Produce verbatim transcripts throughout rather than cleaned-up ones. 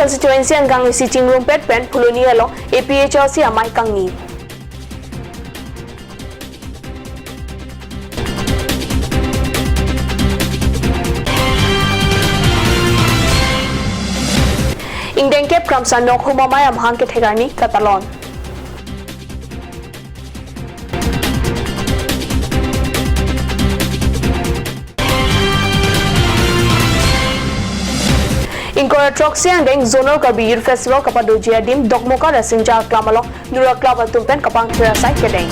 Constituency angkang isi chingrumpet pen Phuloni along A P H L C amei kangni. Ingdengkep Kramsa Nokhum amei amahang kethek arni katalon. Ingkoi ra throksi angdeng Zonal Karbi Youth Festival kapadoji adim Dokmoka Rasinja Aklam along Nura Club atum pen kapangthir asai kedeng.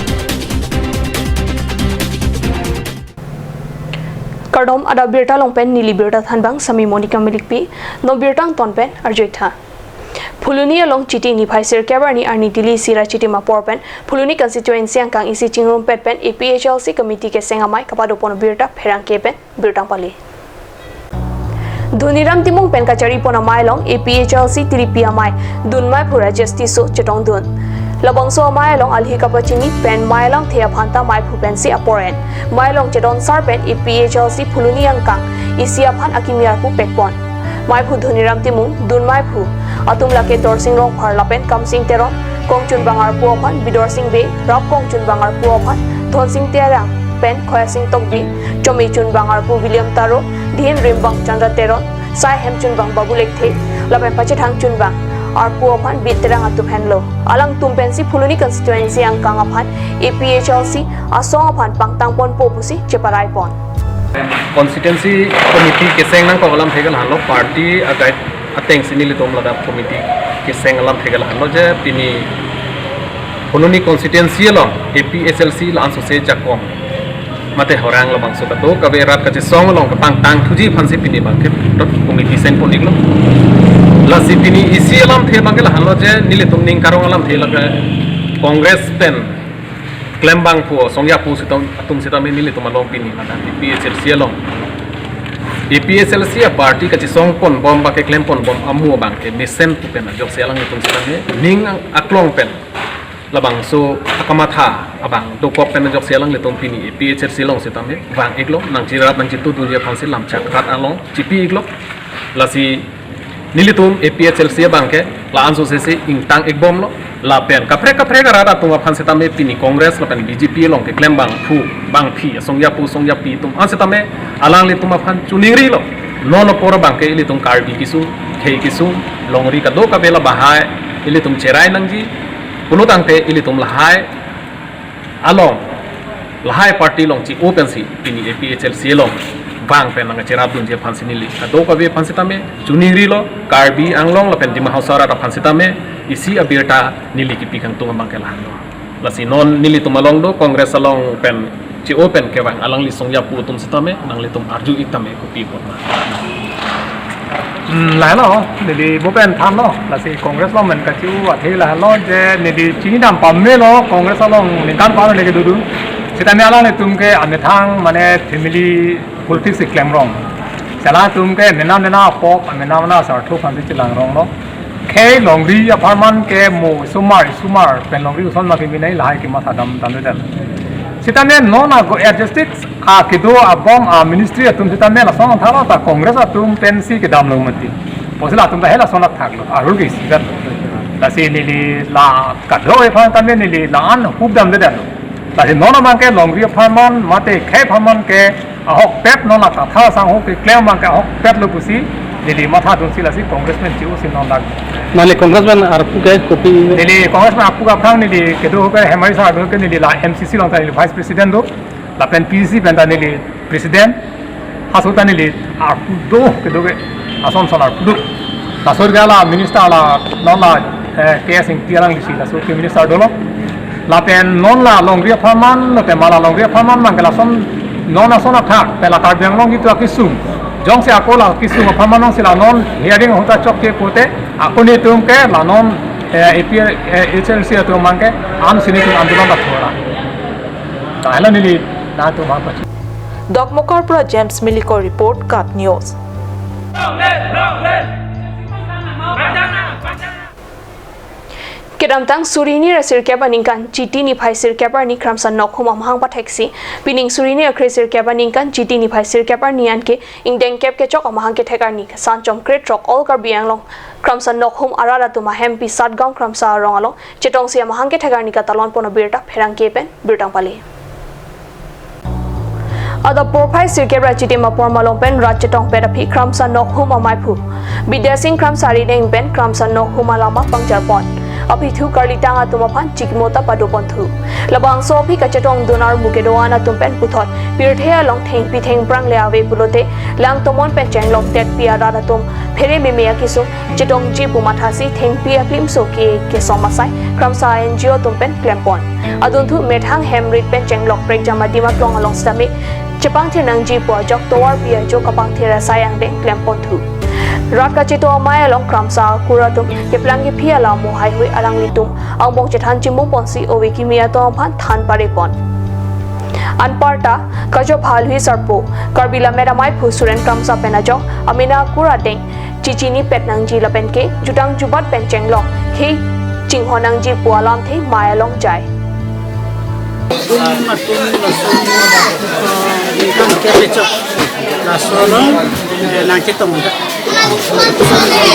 Kardom, adap birta along pen neli birta thanbang Sami Monica Milikpi, non birta angton pen arjuitha. Phuloni along Chiti niphai sirkep arni arni Delhi sira Chiti mapor pen Phuloni constituency angkang isi chingrumpet pen A P H L C committee keseng amei kapadopon birta pherangke pen birta pali. Dhoniram Timung pen kacharipon amei along A P H L C tiripi amei dunmei phu Rajesh Tisso chetongdun. Labangso amei along alhi kapachini pen mei langthe aphanta meiphu pensi apor en. Mei along chedon sar pen A P H L C Phuloni angkang isi aphan akimi arpu pekpon. Meiphu Dhoniram Timung, dunmeiphu atum lake Dorsing Rongphar lapen Kamsing Teron, kongchunbang arpu aphan Bidorsing Bey, rap kongchunbang arpu aphan Dhonsing Terang pen Khoyasing Tokbi, chome chunbang arpu William Taro, dihin rimbang Chandra Teron, sai hem chunbang Babu Lekthe, lapen pachethang chunbang arpu aphan Bit Terang atum henlo. Alangtum pensi Phuloni constituency angkang aphan A P H L C asong aphan pangtangponpo pusi cheparaipon. Constituency committee keseng nangkok alamthe ke lahenlo, party a-guide atengsi nelitum ladak committee keseng alamthe ke lahenlo je pini Phuloni constituency along A P H L C la-an sose jakong mate horang labangso kadokave rat kachesong along kapangtangthuji aphansi pini abangke committee sengpon-iklo. Lasi pini isi alamthe abangke lahenlo je nelitum ning karong alamthe lake Congress pen klembang pu songja pu sitom atum sitame nelitum along pini ladak A P H L C along, A P H L C a-party kachesongponbom ba keklemponbom amu abangke mesen pu pen ajoksi alanglitum sitame ning aklong pen labangso akamatha abang dokok pen ajoksi alanglitum pini A P H L C along sitame vang-iklo, nangchirat nangchitudunji aphansi lamchak rat along chipi-iklo. Lasi nelitum A P H L C abangke la-an sosesi ingtang-ikbomlo. Lapen kaprek kaprek arat atum aphan sitame pini Congress lapen B J P along keklembang phu bangphi asongja pu songja pi atum an sitame alanglitum aphan choningrilo. Non apor abangke ilitum Karbi kesung, khei kesung, longri kadokave la bahai ilitum cherai nangji. Pulotangte ilitum lahai along, lahai party along chi-o pensi pini A P H L C along vang pen nangkacheradunji aphansi neli kadokave aphan sitame choningrilo. Karbi Anglong lapen Dima Hasao arat aphan sitame isi abirta neli kipi kangtung abangke lahenlo. Lasi non nelitum along do Congress along pen chi-o pen kevang alangli songja pu atum sitame nanglitum arju-ik tame kopi apotma. Hmm, lahenlo, neli bo pen thanlo, lasi Congress along pen kachi-o athe lahenlo je neli chinidam pamelo Congress along ningkan par le kedodun. Sitame alanglitum ke amethang mane family politics si klemrong. Lasi alangtum ke mena mena apok, mena mena asartho aphansi chelangronglo. Khei longri apharman ke mo isomar isomar pen longri koson ma kimi nai lahai kematha dam damde dam. Sitame non ago adjusted a kedo abom a-ministry atum sitame lason thalo ta Congress atum pensi kedamlo mati. Pusi latum ta hela son athaklo, arul ke isi jan. Lasi neli la kadokave aphan tame neli la-an hup damde damlo. Lasi non abangke longri apharman mate khei apharman ke ahokpet non la tatha sangho keklem abangke ahokpetlo pusi neli mathadunsi lasi Congress pen chi-osi non dak. Nangli Congress pen arpu ke kopi? Neli Congress pen arpu aphrang neli kedo ke Hemari sar do ke neli la M C C along ta neli Vice President do. Lapen P C C pen ta neli President, haso ta neli arpu do kedo ke ason son arpu do. Laso ke la minister la non la, eh, K S Ingti alanglisi laso ke minister dolo. Lapen non la longri apharman, lapen ma la longri apharman abangke lason non ason athak pen la Karbi Anglong jitu akesung. Jongsi ako la kesung apharman jongsi la non hearing ahut ta chokche pote ako nelitum ke la non, eh, A P, eh, H L C atum abangke an si nelitum andolon ta thora. Lahenlo neli nangtum aphan pachini. Dokmoka pra James Milikor report, KAT News. Kedamtang suri hini ra sirkep aningkan Chiti niphai sirkep arni Kramsa Nokhum amahang patheksi, pining suri hini ra kre sirkep aningkan Chiti niphai sirkep arni anke ingdengkep kechok amahang kethek arni Kasan Chomkre Throk All Karbi Anglong Kramsa Nokhum arat atum ahem Pisatgaon Kramsa arong along chetongsi amahang kethek arni katalon pon abirta pherangke pen birta pale. Adap porphai sirkep ra chitim apor malom pen rat chetongpet aphi Kramsa Nokhum amaiphu Bidya Sing Kramsa arideng pen Kramsa Nokhum alama pangjar pon. Aphi thu karlitang atum aphan chikmota pado pon thu. Labangso aphi kachetongdun armu kedo-an atum pen puthot pirthe along thengpi thengphrang le ave pulote lang tomon pen chenglok tetpi arat atum phere meme akesung chetongji pu mathasi thengpi aklimso ke kesom asai Kramsa N G O atum pen klem pon. Adunthu methang hem rit pen chenglok prekjam adim aklong along sitame chepangthir nangji pu ajok tovarpi ajo kapangthir asai angdeng klem pon thu. Rat kacheto amei along Kramsa akur atum keplang kephi alamo haihui alanglitum angbong chethan chimum ponsi ove kimi atum aphan than pare pon. Anparta kachopha alwi sarpo Karbi Lammet amaiphu Suren Kramsa pen ajok amena akur adeng chichinipet nangji lapen ke jutang jubat pen chenglok khei chinghon nangji pu alamthe mei along jai. Dum atum lason, ah, ningkan kepechok lason, eh, nangchetong.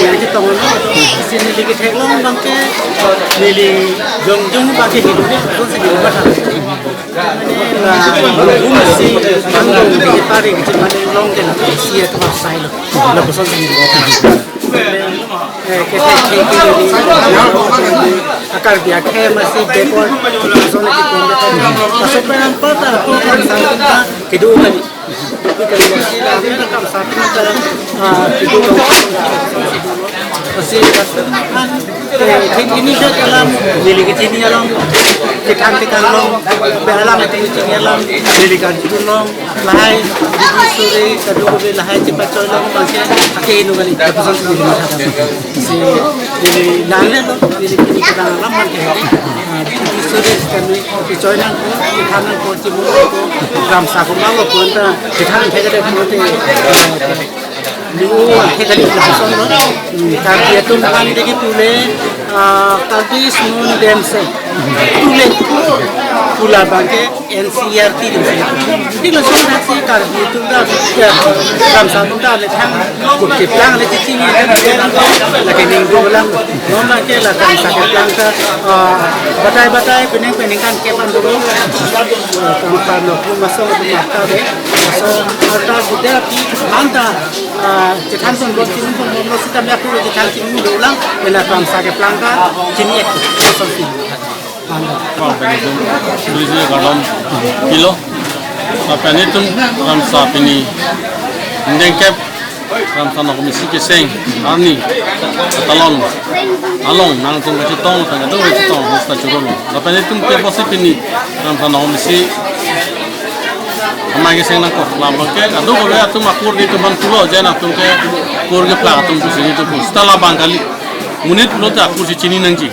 Nangchetong. Sini lagi theklong abangke neli jongjong abangke hidup dia, terus hidup dia. Lason si angbong di pari kecil mane long ke na si ya tempat saya lo. Lason si. Eh, ke ke ke ke. Akar dia ke masih backward. Lason si pun. Lason pen anparta ko kan sa kita hidup tadi. Kita masih lah, kita kan sa kita, ah, hidup. Masih kan. Eh, kini ke alam, neli kechini alam, kethan kethan along, be alam itu kechini alam, neli kan itu along, lahai, di sore, kadokave lahai chepachoi along, bangke, ake inu kali, lapuson sini masa kami. Si, neli nang le lo, neli kini kethan alam, bangke, ah, di sore, kami, kechoi nangpo, kethan nangpo, chimung nangpo, Kramsa ko malo, ko anta, kethan, kethan, kethan, New, eh, kali lason lo. Hmm, Karbi atum aphan deki pule, ah, Karbi is known themselves. Pule, pu labangke N C E R T themselves. Di lason aksi Karbi atum ta, ya, Kramsa atum ta le thang, kut keplang le chichini, lake ning dolang. Non bangke la Kramsa keplang ta, ah, batai batai, penang penang kan kepan dulu. Ah, Kramsa Nokhum aso, atum mata de. So, arta buddha pi, anta, ah, chethan son bon, chethan son bon, lo sita me aku chethan chethan dolang, ena Kramsa keplang ta, chini ek, so si. Anta. Wah, begitu. Suri suri kadam kilo. Apa ni tum Kramsa pini? Dengkep Kramsa Nokhum isi keseng arni talon along nangtum kachetong, tang kachetong, kachetong, hosta churun. Apa ni tum ke posi pini Kramsa Nokhum isi amei keseng nangkok labangke, kadokave atum akur di teman pulo, jan atum ke kur keplang atum pusi nitum pu. Seta labang kali. Monit pulote akur si chini nangji.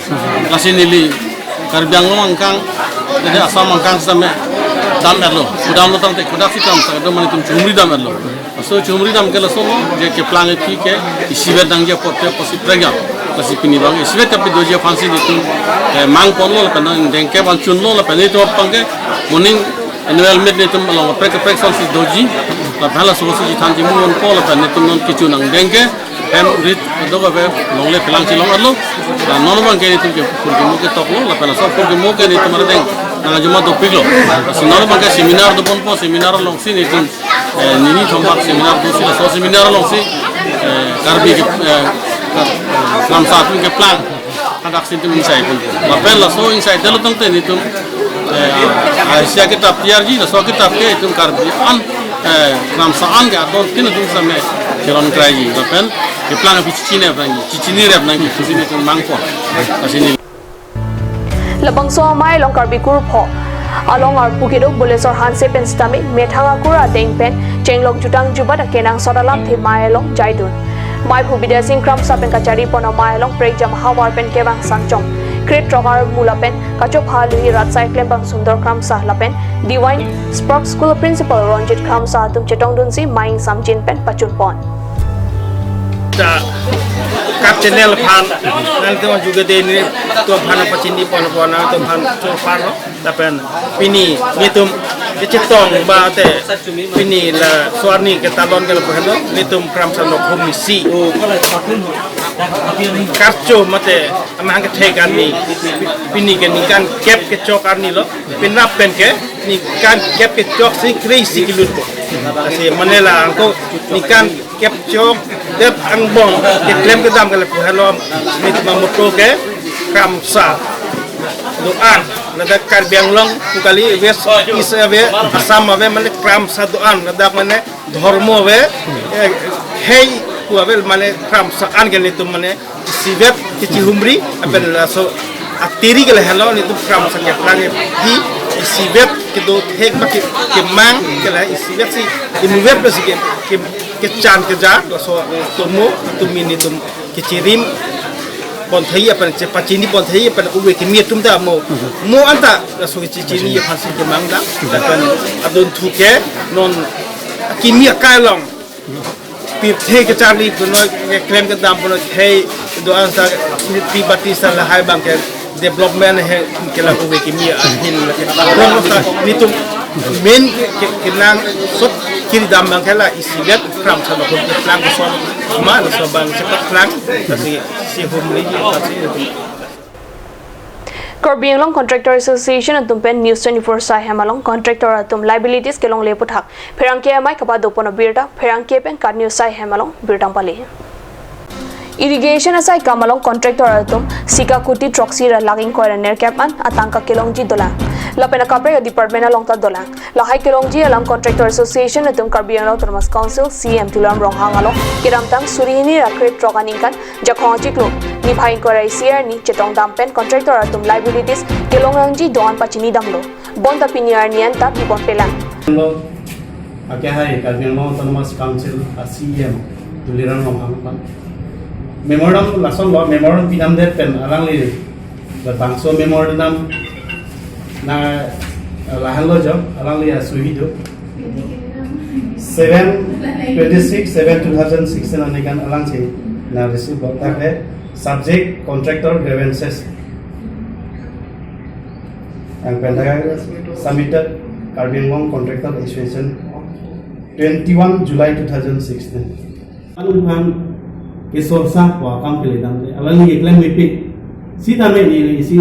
Lasi neli Karbi Anglong angkang, jadi Assam angkang sitame dam-etlo. Kudam lo tangte kodak si kam sa do mane tum chumri dam-etlo. So chumri dam ke laso lo, je keplang aphi ke isivet nangji apot ke posi prekjam. Lasi pini abang isivet kapi doji aphansi nitum, eh, mang ponlo lapen dengkep anchunlo lapen nitum apang ke morning annual meet nitum along kaprek kaprek sonsi doji, lapen laso si chethan chimung ponpo lapen nitum non kecho nangdeng ke hem rit kadokave longle phelang chelong-etlo. Lapen non abangke nitum ke kur kemo ketoklo, lapen laso kur kemo ke nitum arideng nang ajuma dopiklo. Lasi non abangke seminar do ponpo, seminar alongsi nitum, eh, nini thompak seminar dosi, laso seminar alongsi, eh, Karbi ke, eh, Kar-, Kramsa atum keplang hadak si nitum ingsai pon. Lapen laso ingsai detlo tangte nitum, eh, ah, isi akitap tiyarji, laso akitap ke itum Karbi an, eh, Kramsa an ke adon tin atum sitame cheron kraiji. Lapen keplang aphi chichinep nangji, chichinirep nangji pusi nitum mangpo. Lasi neli. Labangso amei along Karbi kurpho along arpu kedo Bolesor Hanse pen sitame methang akur adeng pen chenglok jutang jubat akenangsot alamthe mei along jaidun. Meiphu Bidya Sing Kramsa pen kachari pon amei along prekjam ahavar pen kevang Sanchong kre throk armu lapen kachopha alwi rat asai klembang Sundor Kramsa lapen Divine Spark School Principal Ronjit Kramsa atum chetongdunsi mei ingsamjin pen pachun pon. Ta kap channel aphan, nangtum juga deni tu aphan pachini pon pon nangtum aphan tu aphan lo. Lapen pini nitum kechetong ba te pini laso arni ketalon ke lapu heno nitum Kramsa Nokhum isi. Karcho mate amahang kethek arni, pini ke ningkan kep kechok arni lo, penap pen ke ningkan kep kechok si kre-isi kelut po. Lasi mane la angko ningkan kep chok det angbong keklem kedam ke lapu helo, mit mamoto ke Kramsa do-an, ladak Karbi Anglong pu kali, West East ave, Assam ave, mane Kramsa do-an, ladak mane dhormo ave, eh, khei pu ave, mane Kramsa an ke nelitum mane isivet kechihumri, lapen laso atiri ke lahelo, nelitum Kramsa keplang hi isivet kedo thek baki kemang ke la isivet si imuvet basi ke, ke, kechan keja, laso tomo tumi nelitum kechirim ponthai apan, chepachini ponthai apan, uve kimi atum ta mo, mo anta laso kechini aphan si kemang dam, lapen adunthu ke non kimi akai along pirthe kecharli punoi, keklem kedam punoi, khei do-an sa, pi bati sa lahai abang ke development he ke la uve kimi ahin la ke. Nelitum main ke, ke, kenangsot kiri dam abang ke la isivet Kramsa lo keplang koson ma, laso abang chepatklang, lasi si humri, lasi Karbi Anglong Contractor Association atum pen News twenty-four Sai hem along contractor atum liabilities kelongle aputhak pherangke amei kapado pon abirta, pherangke pen KAT News Sai hem along birta pale. Irrigation asai kam along contractor atum sika kuti throksi ra lakh ingkoi ra nerkep an atangka kelongji dolang. Lapen akaprek department along ta dolang. Lahai kelongji alam Contractor Association atum Karbi Anglong Autonomous Council C E M Tuliram Ronghang along kedamtang suri hini ra krethrok aningkan Jakhong achiklo niphai ingkoi ra isi arni chetong dam pen contractor atum liabilities kelong nangji do-an pachini damlo. Bonta pini arni an ta pipon pelang. Lo, ake hai Karbi Anglong Autonomous Council a C E M Tuliram Ronghang aphan memorandum, lason lo memorandum pidamdet pen alangli labangso memorandum na, eh, lahenlo jo, alangli asuhi do. Seven twenty-six seven two thousand sixteen aningkan alangsi na receive lo, tangte subject contractor grievances. Yang pendek submitted Karbi Anglong Contractor Association, twenty-one July two thousand sixteen. Anung khan kesorsa ko akam keledam le, alangli keklem mepik. Sitame neli isi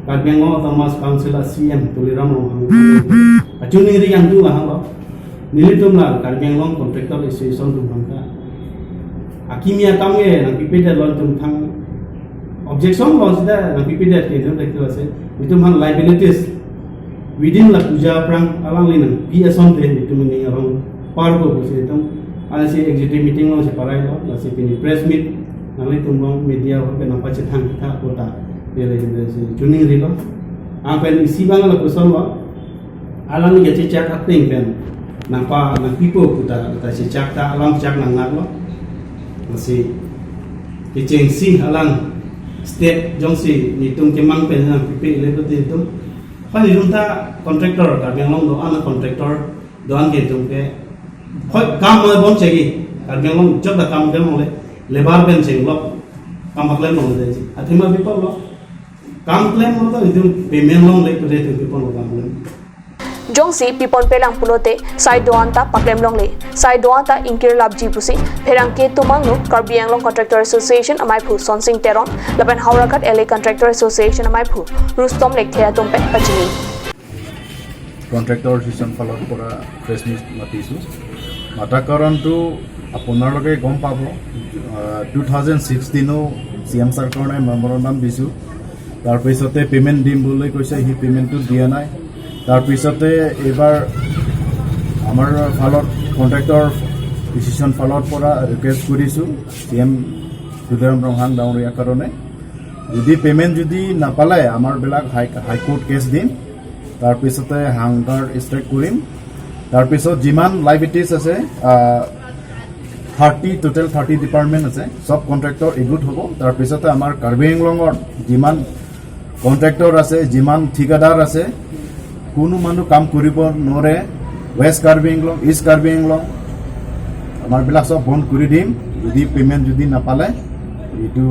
Karbi Anglong Autonomous Council a C E M Tuliram Ronghang achuningri yang tu lahang lo. Nelitum la Karbi Anglong Contractor Association atum aphan ta akimi akam ke nangpipedet lo, nelitum aphan objection lo sida nangpipedet ke, nelitum dak ase nelitum aphan liabilities within la puja aphrang alangli nangpi asonte nelitum ning arong parpo pusi nelitum ansi executive meeting alongsi parai lo, lasi pini press meet nanglitum along media ahut pen nangpachethang tha kota pele hinsi chuningri lo. Anpen isi abang lapuson lo, alangli kachechak ateng pen nangpa nangpipo puta, ta chechak ta alam chak nangnat lo. Lasi kechengsi alang state jongsi nelitum kemang pen nangpipe le puti nelitum. Aphan nelitum ta contractor, Karbi Anglong do-an contractor do-an ke nelitum ke hoi kam mo bom chegi, Karbi Anglong jok ta kam ke mo le, labour pen chenglok kam paklem longle ji. Athema pipon lo. Kam klem lo ta nelitum payment longle puti nelitum pipon lo kam klem. Jongsi pipon pelang pulote sai do-an ta paklem longle, sai do-an ta ingkir lapji pusi pherangke atum angno Karbi Anglong Contractor Association amaiphu Sonsing Teron lapen Howraghat L A Contractor Association amaiphu Rustom Lekthe atum pen pachini. Contractor association ফালৰ পৰা press meet মাতিছোঁ। মাতাৰ কাৰণটো আপোনালোকে গম পাব, two thousand ছিক্সটিনো চি M sir কাৰণে মেমৰেণ্ডাম দিছোঁ। তাৰপিছতে পে'মেণ্ট দিম বুলি কৈছে, সি পে'মেণ্টটো দিয়া নাই। তাৰপিছতে এইবাৰ আমাৰ ফালত, কণ্ট্ৰেক্টৰ এছ'চিয়েশ্যন ফালৰ পৰা ৰিকুৱেষ্ট কৰিছোঁ চি এম তুলিৰাম ৰংহাং ডাঙৰীয়াৰ কাৰণে, যদি পে'মেণ্ট যদি নাপালে আমাৰবিলাক হাই হাইকোৰ্ট কেছ দিম, তাৰপিছতে হাংগাৰ ষ্ট্ৰাইক কৰিম। তাৰপিছত যিমান লাইবিলিটিছ আছে, থাৰ্টি, টোটেল থাৰ্টি ডিপাৰ্টমেণ্ট আছে, চব কণ্ট্ৰেক্টৰ এগুট হ'ব। তাৰপিছতে আমাৰ কাৰ্বি আংলঙৰ যিমান কণ্ট্ৰেক্টৰ আছে, যিমান ঠিকাদাৰ আছে, কোনো মানুহ কাম কৰিব নোৱাৰে। ৱেষ্ট কাৰ্বি আংলং, ইষ্ট কাৰ্বি আংলং, আমাৰবিলাক চব বন্ধ কৰি দিম, যদি পে'মেণ্ট যদি নাপালে। এইটো,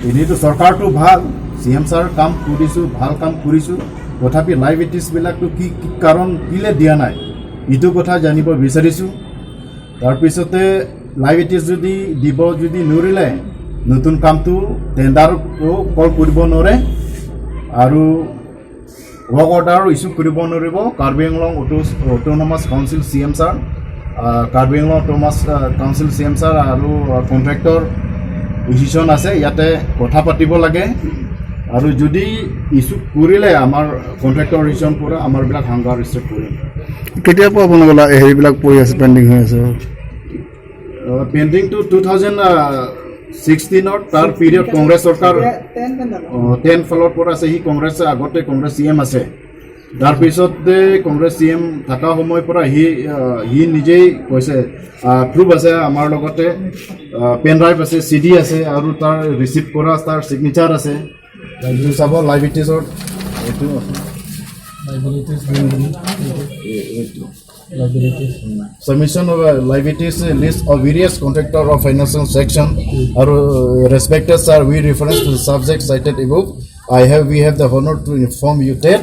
এনেইতো চৰকাৰটো ভাল, চি এম ছাৰ কাম কৰিছোঁ, ভাল কাম কৰিছোঁ, তথাপি লাইবিলিটিছবিলাকতো কি, কি কাৰণ, কিলে দিয়া নাই, এইটো কথা জানিব বিচাৰিছোঁ। তাৰপিছতে লাইবিলিটিছ যদি দিব, যদি নোৱাৰিলে, নতুন কামটো টেণ্ডাৰ কল কৰিব নোৱাৰে আৰু ৱৰ্ক অৰ্ডাৰ ইছ্যু কৰিব নোৱাৰিব Karbi Anglong auto-, autonomous council C M sir, uh, Karbi Anglong autonomous, uh, council C M sir আৰু, আহ, কণ্ট্ৰেক্টৰ এছ'চিয়েশ্যন আছে, ইয়াতে কথা পাতিব লাগে। আৰু যদি ইছ্যু কৰিলে আমাৰ কণ্ট্ৰেক্টৰ এছ'চিয়েশ্যন পৰা আমাৰবিলাক হাংগাৰ ষ্ট্ৰাইক কৰিম। কেতিয়াৰ পৰা আপোনালোকৰ হেৰিবিলাক পৰি আছে, পেণ্ডিং হৈ আছে? পেণ্ডিংটো টু থাউজেণ্ড ছিক্সটিনত, তাৰ পিৰিয়ড কংগ্ৰেছ চৰকাৰ, টেন ফালৰ পৰা আছে। সি কংগ্ৰেছ, আগতে কংগ্ৰেছ চি এম আছে, তাৰ পিছতে কংগ্ৰেছ চি এম থকা সময়ৰ পৰা সি, আহ, সি নিজেই কৈছে, প্ৰুফ আছে আমাৰ লগতে, পেন ড্ৰাইভ আছে, চি ডি আছে আৰু তাৰ ৰিচিভ কৰা তাৰ ছিগনেচাৰ আছে। এইটো চাব, লাইভ ইটিছৰ এইটো আছে। Liabilities, এই-, এইটো। Liabilities. Submission of a liabilities list of various contractor of financial section আৰু, uh, respected sir, we reference to the subject cited above. I have, we have the honor to inform you that,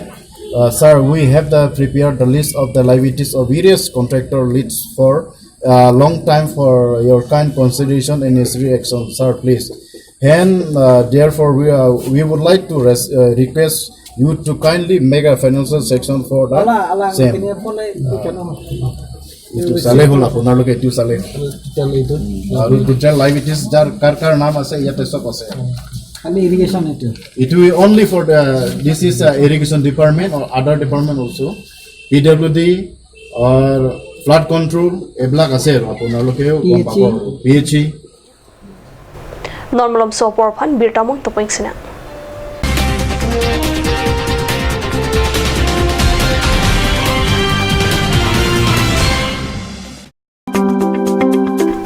uh, sir, we have the prepared the list of the liabilities of various contractor lists for, uh, long time for your kind consideration and necessary action, sir, please. And, uh, therefore, we are, we would like to res-, uh, request you to kindly make a financial section for the same. এইটো চালে হ'ল, আপোনালোকে এইটো চালে। আৰু গোটেই লাইভ ইটিছ যাৰ কাৰ কাৰ নাম আছে, ইয়াতে চব আছে। খালি ইৰিগেশ্যন এইটো। এইটো only for the, this is, uh, irrigation department or other department also, P W D or flood control, এইবিলাক আছে আৰু আপোনালোকেও গম পাব। P H E. P H E. Non malom so apor aphan birta mung topeng sina.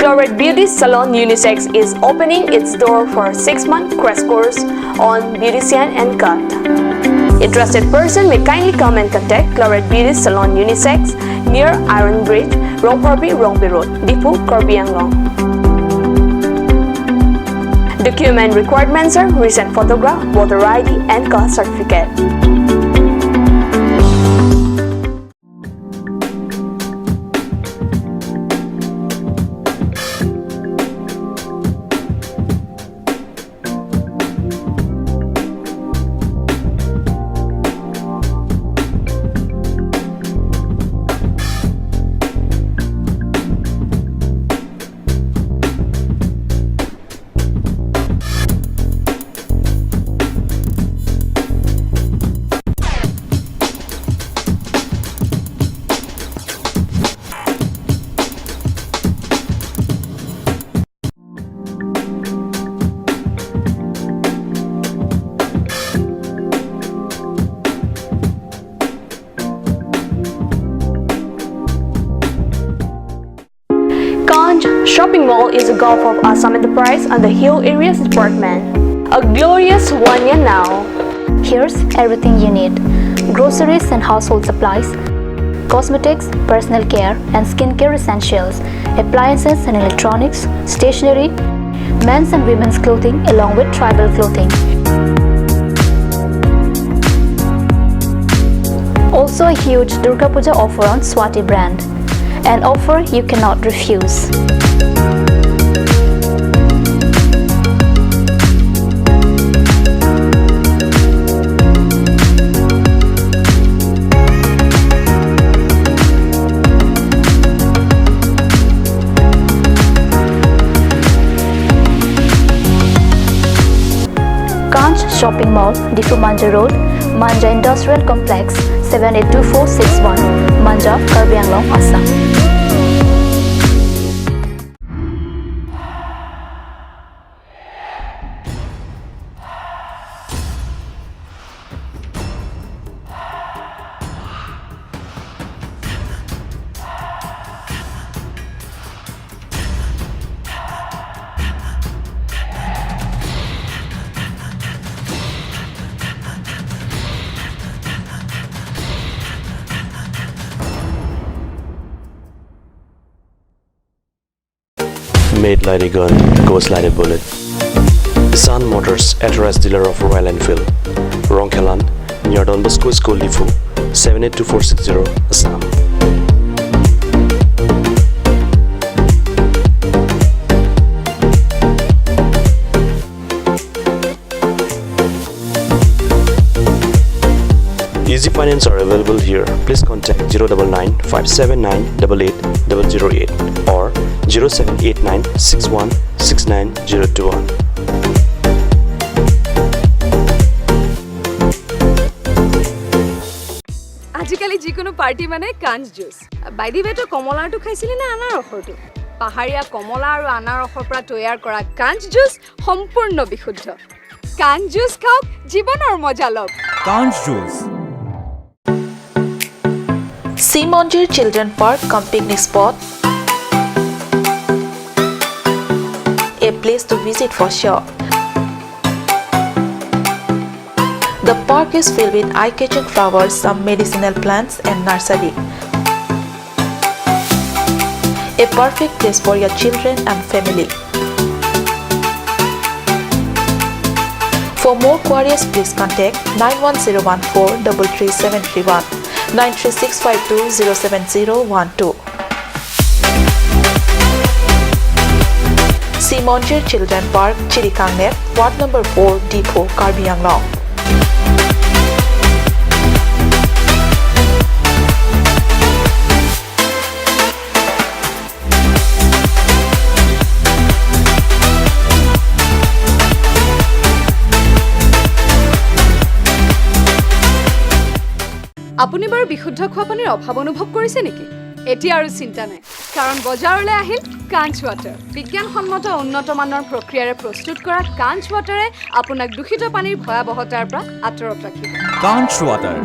Cloret Beauty Salon Unisex is opening its door for six-month crash course on beautician and cut. Interested person may kindly come and contact Cloret Beauty Salon Unisex near Iron Bridge, Rongphorbi, Rongpi Road, Diphu, Karbi Anglong. Document requirements are recent photograph, voter I D and caste certificate. Kanch Shopping Mall is a gulf of Assam Enterprise and the Hill Areas Department. A glorious one year now. Here's everything you need: groceries and household supplies, cosmetics, personal care and skincare essentials, appliances and electronics, stationery, men's and women's clothing along with tribal clothing. Also a huge Durga Puja offer on Swati brand. An offer you cannot refuse. Kanch Shopping Mall, Diphu Manja Road, Manja Industrial Complex, seven eight two four six one, Manja, Karbi Anglong, Assam. Made like a gun, goes like a bullet. Sun Motors, authorized dealer of Royal Enfield. Rongkhelan, near Don Bosco School, Diphu, seven eight two four six zero, Assam. Easy finance are available here. Please contact zero double nine five seven nine double eight double zero eight or zero seven eight nine six one six nine zero two one. আজিকালি যিকোনো পাৰ্টি মানে কাঞ্চ জুচ। বাইদি ৱেটো কমলাটো খাইছিলে নে আনাৰসৰটো? পাহাৰীয়া কমলা আৰু আনাৰসৰ পৰা তৈয়াৰ কৰা কাঞ্চ জুচ সম্পূৰ্ণ বিশুদ্ধ। কাঞ্চ জুচ খাওক, জীৱনৰ মজা লওক। Kanch Juice. Simonjir Children Park cum picnic spot, a place to visit for sure. The park is filled with eye-catching flowers, some medicinal plants and nursery. A perfect place for your children and family. For more queries, please contact nine one zero one four double three seven three one, nine three six five two zero seven zero one two. Simonjir Children Park, Chirikangner, Ward number four, Diphu, Karbi Anglong. আপুনি বাৰু বিশুদ্ধ খোৱা পানীৰ অভাৱ অনুভৱ কৰিছে নেকি? এতিয়া আৰু চিন্তা নাই, কাৰণ বজাৰলৈ আহিল কাঞ্চ ৱাটাৰ। বিজ্ঞানসন্মত উন্নত মানৰ প্ৰক্ৰিয়াৰে প্ৰস্তুত কৰা কাঞ্চ ৱাটাৰে আপোনাক দূষিত পানীৰ ভয়াৱহতাৰ পৰা আঁতৰত ৰাখিব। Kanch Water.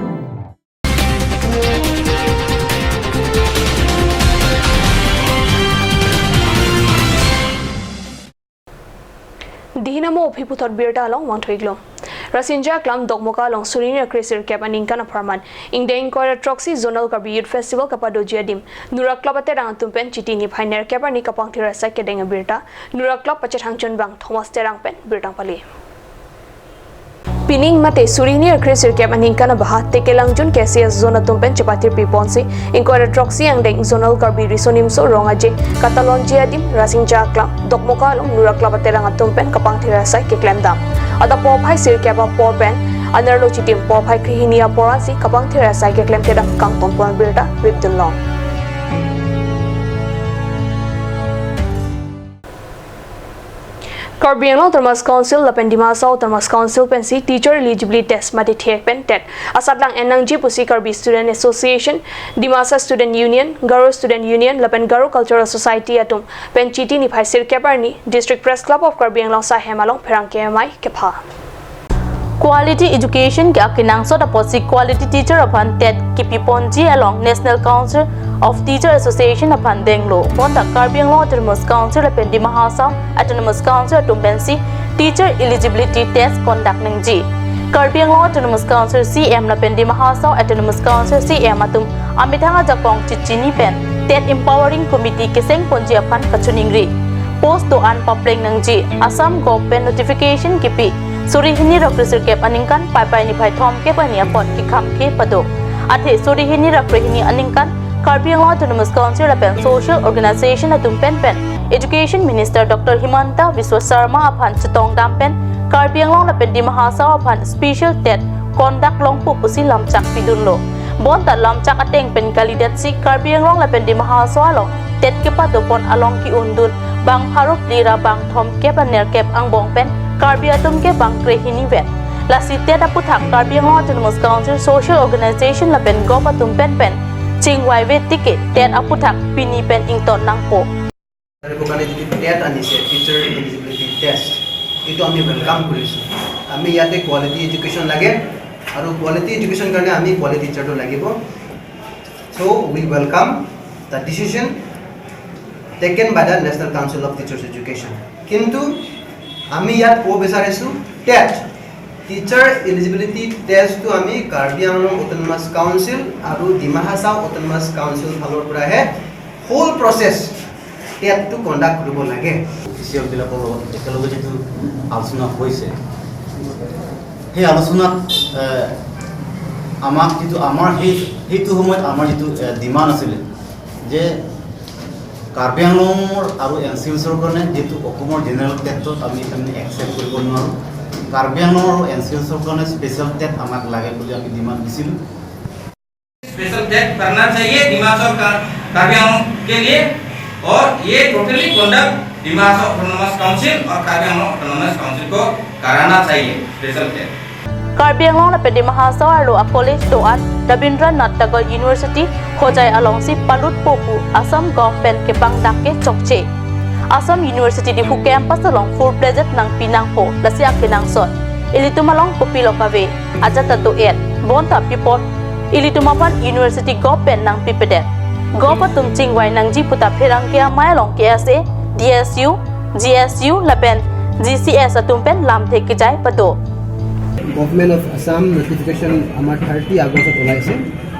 Dihinamo aphi puthot birta along vangthuiklong. Rasinja Aklam Dokmoka along suri hini ra kre sirkep aningkan apharman ingdeng ingkoi ra throksi Zonal Karbi Youth Festival kepadoji adim Nura Club aterang atum pen Chiti niphai nerkep arni kapangthir asai kedeng abirta Nura Club pachethang chunbang Thomas Terang pen birta pali. Pining mate suri hini ra kre sirkep aningkan abaha Tekelangjun K C S zone atum pen chepathir piponsi ingkoi ra throksi angdeng Zonal Karbi Riso Nimso Rong Aje katalonji adim Rasinja Aklam Dokmoka along Nura Club aterang atum pen kapangthir asai keklemdam. Adap porphai sirkep apor pen anerlo chitim porphai krehini apor ansi kapangthir asai keklem kedam kangtonpon birta ripdunlong. Karbi Anglong Autonomous Council lapen Dima Hasao Autonomous Council pensi Teacher Eligibility Test mate thek pen TET asatlang en nangji pusi Karbi Student Association, Dimasa Student Union, Garo Student Union lapen Garo Cultural Society atum pen Chiti niphai sirkep arni District Press Club of Karbi Anglong Saihem along pherangke amei kepha. Quality education ke akenangsot apotsi quality teacher aphan TET kepiponji along National Council of Teacher Association aphan denglo. Bonta Karbi Anglong Autonomous Council lapen Dima Hasao Autonomous Council atum pensi Teacher Eligibility Test conduct nangji. Karbi Anglong Autonomous Council C M lapen Dima Hasao Autonomous Council C M atum amethang ajakong chichini pen TET Empowering Committee kesengponji aphan kachiningri. Post do-an papleng nangji. Assam Govt pen notification kipi suri hini ra kre sirkep aningkan Paipai niphai thomkep arni apot kekhamkhe pado. Athe suri hini ra kre hini aningkan Karbi Anglong Autonomous Council lapen social organization atum pen pen Education Minister Doctor Himanta Biswa Sarma aphan chetongdam pen Karbi Anglong lapen Dima Hasao aphan special TET conduct longpo pusi lamchak pidunlo. Bonta lamchak ateng pen kalidetsi Karbi Anglong lapen Dima Hasao along TET kepadopon along ke-undun bang pharo phli ra bang thomkep ra nerkep angbong pen Karbi atum ke bang krehini vet. Lasi TET aputhak Karbi Anglong Autonomous Council social organization lapen Govt atum pen pen chingvaive tike TET aputhak pini pen ington nangpo. তাৰে কাৰণে যিটো টেট আনিছে, teacher eligibility test, এইটো আমি ৱেলকাম কৰিছোঁ। আমি ইয়াতে quality education লাগে আৰু কোৱালিটি এডুকেশ্যন কাৰণে আমি কোৱালিটি টিচাৰটো লাগিব। So we welcome the decision taken by the National Council of Teachers Education। কিন্তু আমি ইয়াত ক'ব বিচাৰিছোঁ টেট, টিচাৰ এলিজিবিলিটি টেষ্টটো আমি কাৰ্বি আংলং অট'নমাছ কাউন্সিল আৰু ডিমা হাছাও অট'নমাছ কাউন্সিল ফালৰ পৰাহে হোল প্ৰচেছ টেটটো কণ্ডাক্ট কৰিব লাগে। অফিচিয়েলবিলাকৰ লগত একেলগে যিটো আলোচনা হৈছে, সেই আলোচনাত, এ, আমাক যিটো, আমাৰ সেই, সেইটো সময়ত আমাৰ যিটো, এ, ডিমাণ্ড আছিলে যে কাৰ্বি আংলঙৰ আৰু এন চি এল চিৰ কাৰণে যিহেতু অসমৰ জেনেৰেল টেটত আমি তাৰমানে একচেপ্ট কৰিব নোৱাৰোঁ, কাৰ্বি আংলং আৰু এন চি এল চৰকাৰে স্পেচিয়েল টেট আমাক লাগে বুলি আমি ডিমাণ্ড দিছিলোঁ। स्पेशल टेट करना चाहिए दिमाग और का-, कार्बी आंगलोंग के लिए। और ये टोटली कॉन्डक्ट दिमाग ऑटोनॉमस काउंसिल और कार्बी आंगलोंग ऑटोनॉमस काउंसिल को कराना चाहिए स्पेशल टेट। Karbi Anglong lapen Dima Hasao arlo a-college do-an Rabindranath Tagore University Hojai alongsi palutpo pu Assam government kepangdak ke chokche. Assam University Diphu campus along full-fledged nangpi nangpo lasi akenangsot. Ilitum along kopilo kave, ajat ta do-et, bonta pi apot ilitum aphan university government nangpipedet. Gov atum chingvai nangji puta pherangke amei along K S A, D S U, G S U lapen G C S atum pen lamthe kejai pado. Government of Assam notification আমাৰ thirty আগষ্টত ওলাইছে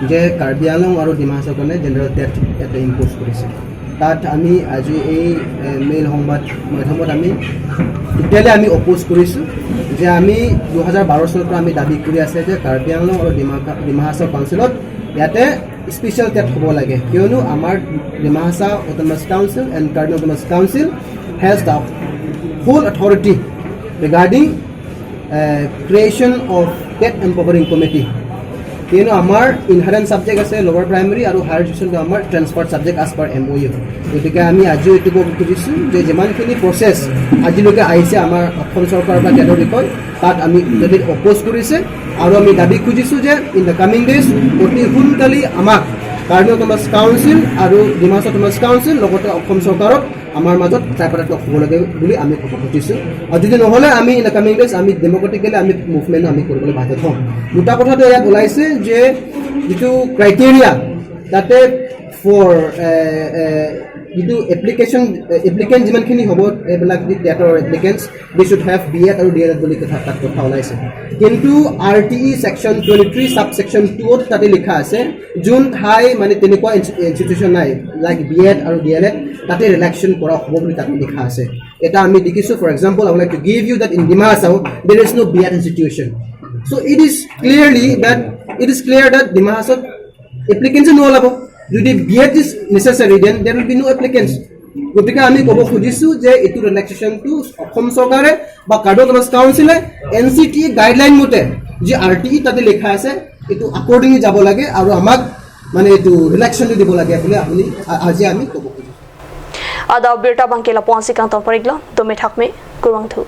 যে কাৰ্বি আংলং আৰু ডিমা হাছাওৰ কাৰণে general TET এটা ইম্প'জ কৰিছে। তাত আমি আজি এই এ, মেইল সংবাদ মাধ্যমত আমি টোটেলি আমি অপ'জ কৰিছোঁ যে আমি দুহেজাৰ বাৰ চনৰ পৰা আমি দাবী কৰি আছে যে কাৰ্বি আংলং আৰু ডিমা কা- ডিমা হাছাও কাউন্সিলত ইয়াতে স্পেচিয়েল টেট হ'ব লাগে, কিয়নো আমাৰ Dima Hasao autonomous council and Karbi autonomous council has the whole authority regarding creation of state empowering committee. কিয়নো আমাৰ ইনহাৰেণ্ট ছাবজেক্ট আছে লৱাৰ প্ৰাইমেৰী আৰু হায়াৰ এডুকেশ্যনটো আমাৰ transfer subject as per M O' U. গতিকে আমি আজিও এইটো ক'ব খুজিছোঁ যে যিমানখিনি প্ৰচেছ আজিলৈকে আহিছে আমাৰ অসম চৰকাৰৰ পৰা টেটৰ বিষয়, তাত আমি যদি অপ'জ কৰিছে আৰু আমি দাবী খুজিছোঁ যে ইন দ্য কামিং ডেইজ অতি সোনকালে আমাক কাৰ্বি অট'নমাছ কাউন্সিল আৰু ডিমা হাছাও অট'নমাছ কাউন্সিল লগতে অসম চৰকাৰক আমাৰ মাজত ট্ৰাইপাৰ্টাইট লগ হ'ব লাগে বুলি আমি ক'ব খুজিছোঁ। আৰু যদি নহ'লে আমি ইন দ্য কামিং ডেইজ আমি ডেম'ক্ৰেটিকেলি আমি মুভমেণ্ট আমি কৰিবলৈ বাধ্য হ'ম। দুটা কথাটো ইয়াত ওলাইছে যে যিটো ক্ৰাইটেৰিয়া তাতে ফৰ যিটো এপ্লিকেশ্যন এপ্লিকেণ্ট যিমানখিনি হ'ব এইবিলাক টেটৰ এপ্লিকেণ্টছ দে শ্বুড হেভ বি এড আৰু ডি এল এড বুলি কথা তাত কথা ওলাইছে। কিন্তু আৰ টি ই ছেকশ্যন টুৱেণ্টি থ্ৰী ছাব ছেকশ্যন টুত তাতে লিখা আছে যোন ঠাই মানে তেনেকুৱা ইনষ্টিটিউশ্যন নাই লাইক বি এড আৰু ডি এল এড তাতে ৰিলেক্সন কৰা হ'ব বুলি তাতে লিখা আছে। এটা আমি দেখিছোঁ, for example, I would like to give you that in Dima Hasao there is no B Ed institution. So it is clearly that it is clear that Dima হাছাওত এপ্লিকেণ্টছে নোলাব। যদি বি এড ইজ নেচেচাৰী দেন দেৰ will be ন' এপ্লিকেণ্টছ। গতিকে আমি ক'ব খুজিছোঁ যে এইটো ৰিলেক্সেশ্যনটো অসম চৰকাৰে বা কাৰ্বি অট'নমাছ কাউন্সিলে এন চি টি গাইডলাইন মতে যি আৰ টি ই তাতে লিখা আছে এইটো আকৰ্ডিংলি যাব লাগে আৰু আমাক মানে এইটো ৰিলেক্সেশ্যনটো দিব লাগে বুলি আমি আ- আজি আমি ক'ব খুজিছোঁ। Adap abirta abangke lapu-ansi kangton pon-iklo, dome thakme, kurvangthu.